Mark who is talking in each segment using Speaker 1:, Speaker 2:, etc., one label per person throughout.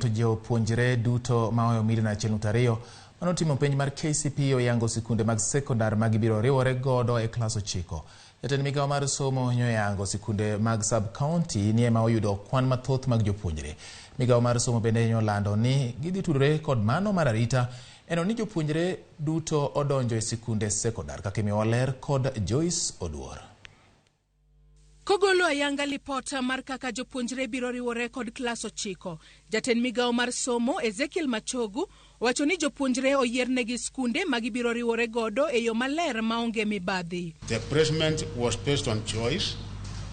Speaker 1: To jopuonjre duto ma ohewo milion 1.2 manotimo penj mar KCPE oyango sikunde mag sekondar ma gibiro riwore godo e klas 9. Jatend migawo mar somo nyoyango sikunde mag sub-county ni ema oyudo kwan mathoth mag jopuonjre. Migawo mar somo bende nyolando ni gidhi tudore kod mano mar arita eno ni jopuonjre duto odonjo e sikunde sekondar kaka imiyowa ler kod Joyce Oduor.
Speaker 2: Kogolo ayanga lipot mar kaka jopuonjre biro riwore kod klas 9, jatend migawo mar somo Ezekiel Machogu owacho ni jopuonjre oyiernegi skunde ma gibiro riwore godo e yo maler maonge mibadhi.
Speaker 3: The placement was based on choice,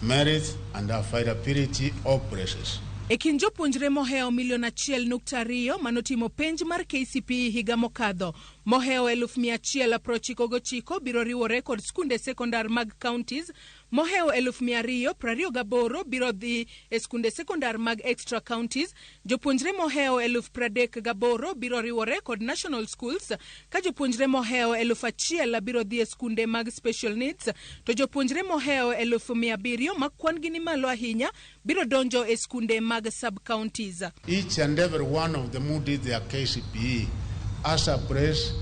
Speaker 3: merit and availability of places.
Speaker 2: E kind jopuonjre mohewo milion 1.2 manotimo penj mar KCPE higa mokadho, mohewo 199,000 biro riwore kod skunde sekondar mag counties, mohewo 228,000 biro dhi e skunde sekondar mag extra counties, jopuonjre mohewo 38,000 biro riwore kod national schools, ka jopuonjre mohewo 1,000 biro dhi e skunde mag special needs, to jopuonjre mohewo 700,000 ma kwan gi ni malo ahinya biro donjo e skunde mag sub-counties.
Speaker 3: Each and every one of them who did their KCPE as a place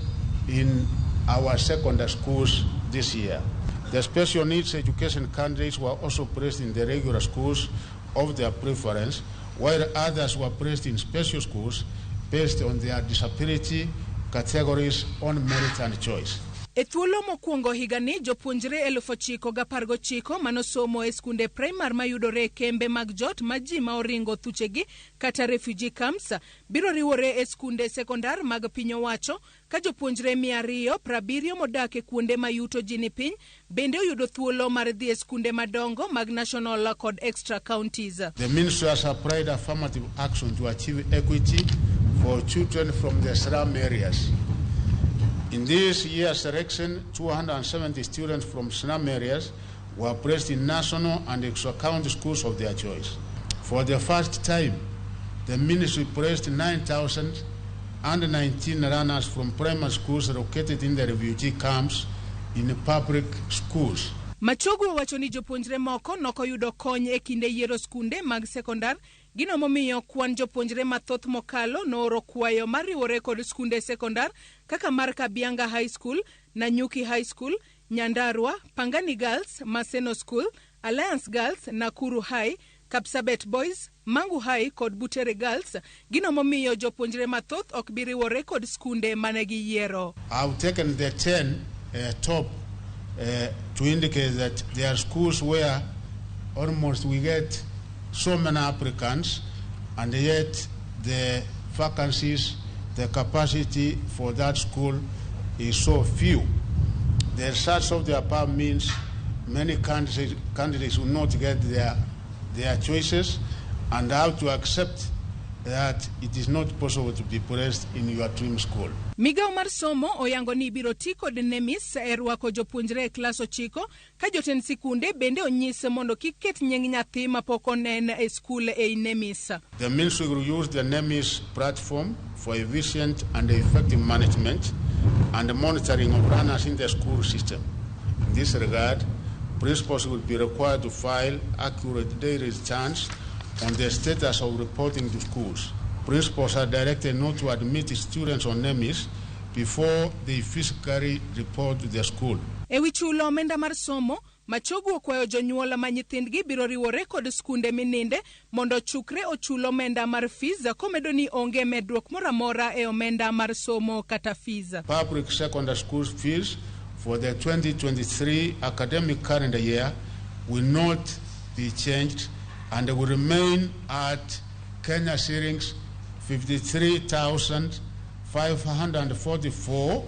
Speaker 3: in our secondary schools this year. The special needs education candidates were also placed in the regular schools of their preference, while others were placed in special schools based on their disability categories on merit and choice.
Speaker 2: E thuolo mokwongo higani, jopuonjre 9,019 manosomo e skunde primar mayudore e kembe mag jot ma ji ma oringo thuchegi kata refugee camps biro riwore e skunde sekondar mag piny owacho, ka jopuonjre 270 modak e kuonde ma yuto ji ni piny bende oyudo thuolo mar dhi e skunde madongo mag national kod extra counties.
Speaker 3: The ministry has applied affirmative action to achieve equity for children from the slum areas. In this year's selection, 270 students from slum areas were placed in national and extra county schools of their choice. For the first time, the ministry placed 9,019 learners from primary schools located in the refugee camps in public schools.
Speaker 2: Machogu owacho ni jopuonjre moko nokoyudo kony e kinde yiero skunde mag sekondar, gino momiyo kwan jopuonjre mathoth mokalo nooro kwayo mar riwore kod skunde sekondar kaka mar Kabianga High School, Nanyuki High School, Nyandarua, Pangani Girls, Maseno School, Alliance Girls, Nakuru High, Kapsabet Boys, Mangu High kod Butere Girls, gino momiyo jopuonjre mathoth ok bi riwore kod skunde mane giyiero.
Speaker 3: I've taken the 10 top to indicate that there are schools where almost we get so many applicants, and yet the vacancies, the capacity for that school is so few. The results of the above means many candidates will not get their choices and have to accept that it is not possible to be placed in your dream school.
Speaker 2: Migawo mar somo oyango ni ibiro ti kod NEMIS e rwako jopuonjre e klas 9, ka jotend sikunde bende onyis mondo kik ket nying nyathi mapok onen e skul ei NEMIS.
Speaker 3: The ministry will use the NEMIS platform for efficient and effective management and monitoring of learners in the school system. In this regard, principals will be required to file accurate daily returns on the status of reporting to schools. Principals are directed not to admit students on NEMIS before they physically report to the school.
Speaker 2: E wi chulo omenda mar somo, Machogu okwayo jonyuol ma nyithindgi biro riwore kod skunde mininde mondo ochukre ochul omenda mar fees, komedo ni onge medruok moro amora e omenda mar somo kata fees.
Speaker 3: Public secondary school fees for the 2023 academic calendar year will not be changed and will remain at Kenya shillings 53,544,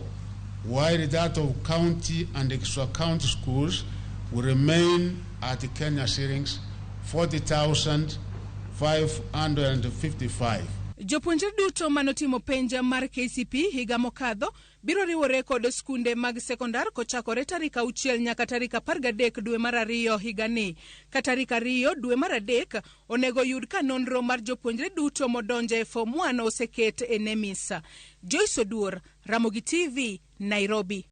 Speaker 3: while that of county and extra county schools will remain at Kenya shillings 40,555.
Speaker 2: Jopuonjre duto manotimo penj mar KCPE higa mokadho biro riwore kod skunde mag sekondar kochakore tarik 6 nyaka tarik 13 dwe mar 2 higani. Ka tarik 2 dwe mar 3 onego yud ka nonro mar jopuonjre duto modonjo e form 1 oseket e NEMIS. Joyce Oduor, Ramogi TV, Nairobi.